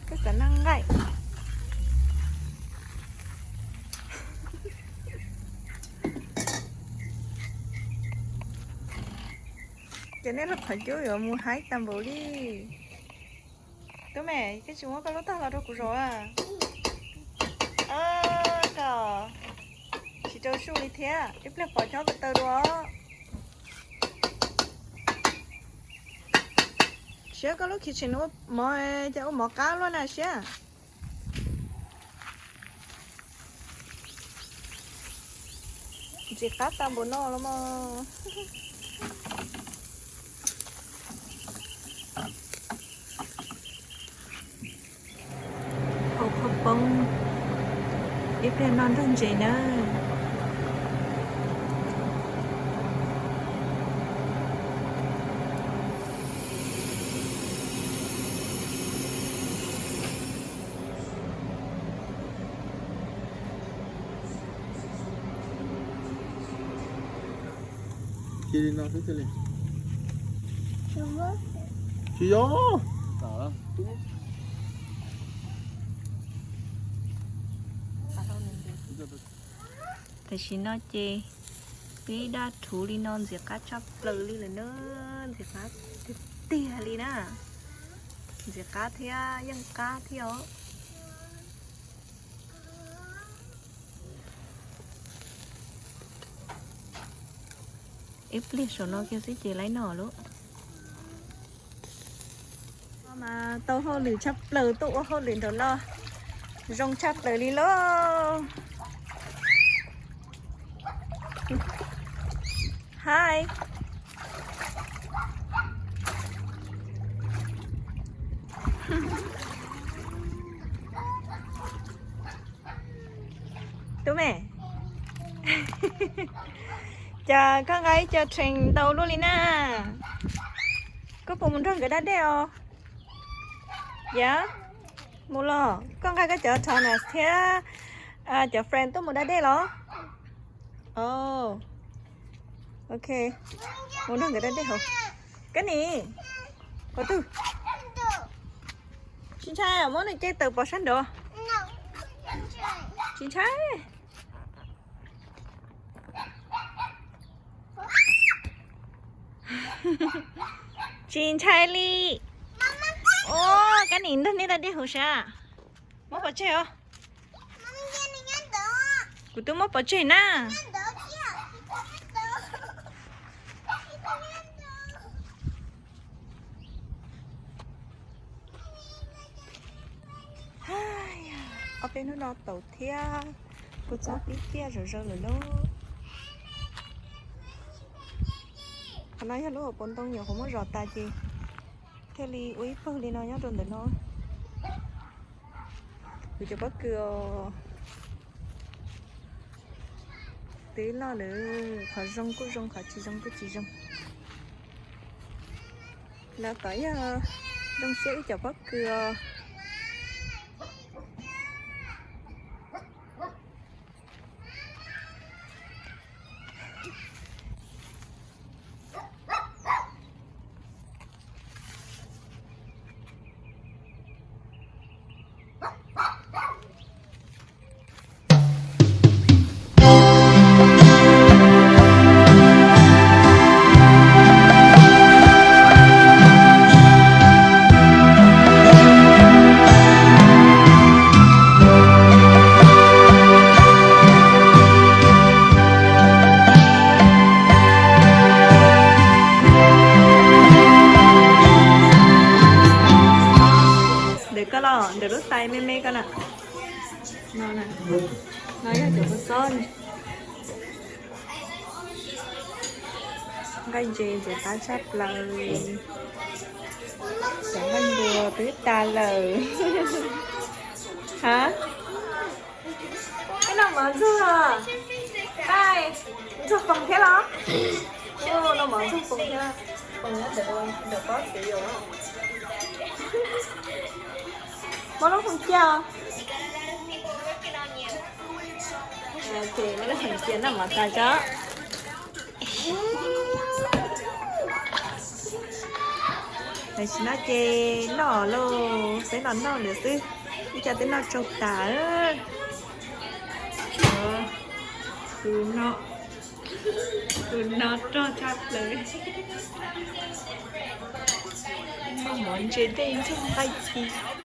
Koj xav noj nqaij? Ces nej los qhov cub yuav mus haib tag npaum li. Tub me, koj tsis muab koj lub tog los rau kuv zaum a? Koj tsis rau suj li thiab, ib pliag pom chob ko taw dua. Siab koj lub kitchen ua mov, cas ua mov qab luaj na siab. Ntxim qab tag npaum no los mas. Hau qhov poob, ib pliag noj nrog ntses nawb. Cia li no xwb thiaj li. Tsis yog. Tam sim no ces peb daj rhuv li no ntxim qab tshaj plaws li lawm na, ntxim qab tiag tiag li na, ntxim qab thiab yeej qab thiab os. Ib pliag saum no kiag xwb ces laib noj lauj. Mas tau hauj lwm tshaj plaws, tuaj ua hauj lwm nraum no zoo tshaj plaws li lauj. Hi. Tub me, cas koj nqa ib co train ntau luaj li na? Koj puas mus nrog nkawd da dej os? Yam, mus los koj nqa koj cov Thomas thiab cov friend tuaj mus da dej los? Ok, mus nrog nkawd da dej hauv. Koj nim, qhov twg? Tsis ntshai, muab nws cev tawm pov sab nraud. Tsis ntshai. Tsis ntshai li. Koj nim nrog neb da dej hauv sab. Muab pov tseg os. Kuv twb muab pov tseg na. Ob peb hnub no taus thiab, kua txob pib ciaj zom zaws lawm lauj. Qhov no yog lub hauv paus ntoo nyuam qhuav muab zom tas ces thiaj li ua ib pawg li no nyob rau ntawm no. Kuv cov pob kws os, twb loj lawm, qhov zoo kuj zoo, qhov tsis zoo kuj tsis zoo. Los tom yog zoo siab wb cov pob kws os. Ntawm koj los ntawm lub tais me me koj na. No, no yog cov kua txob. Nqaij ntses ntxim qab tshaj plaws. Cov nqaij npua twb tas lawm. Ha? Koj noj mov ntxuag, nqaij ntxuag foom thiab los? Noj mov ntxuag foom thiab, foom nyob ntawm pob txiv yus. Muab lub foom cia os. Ok, muab lub foom cia noj mov tas tso. Tam sim no ces noj lauj, xav noj noj lawm xwb. Ib co twb noj tsaug tas. Tus no, tus no rog tshaj plaws. Noj mov ntse dej ntxoog nqaij ci.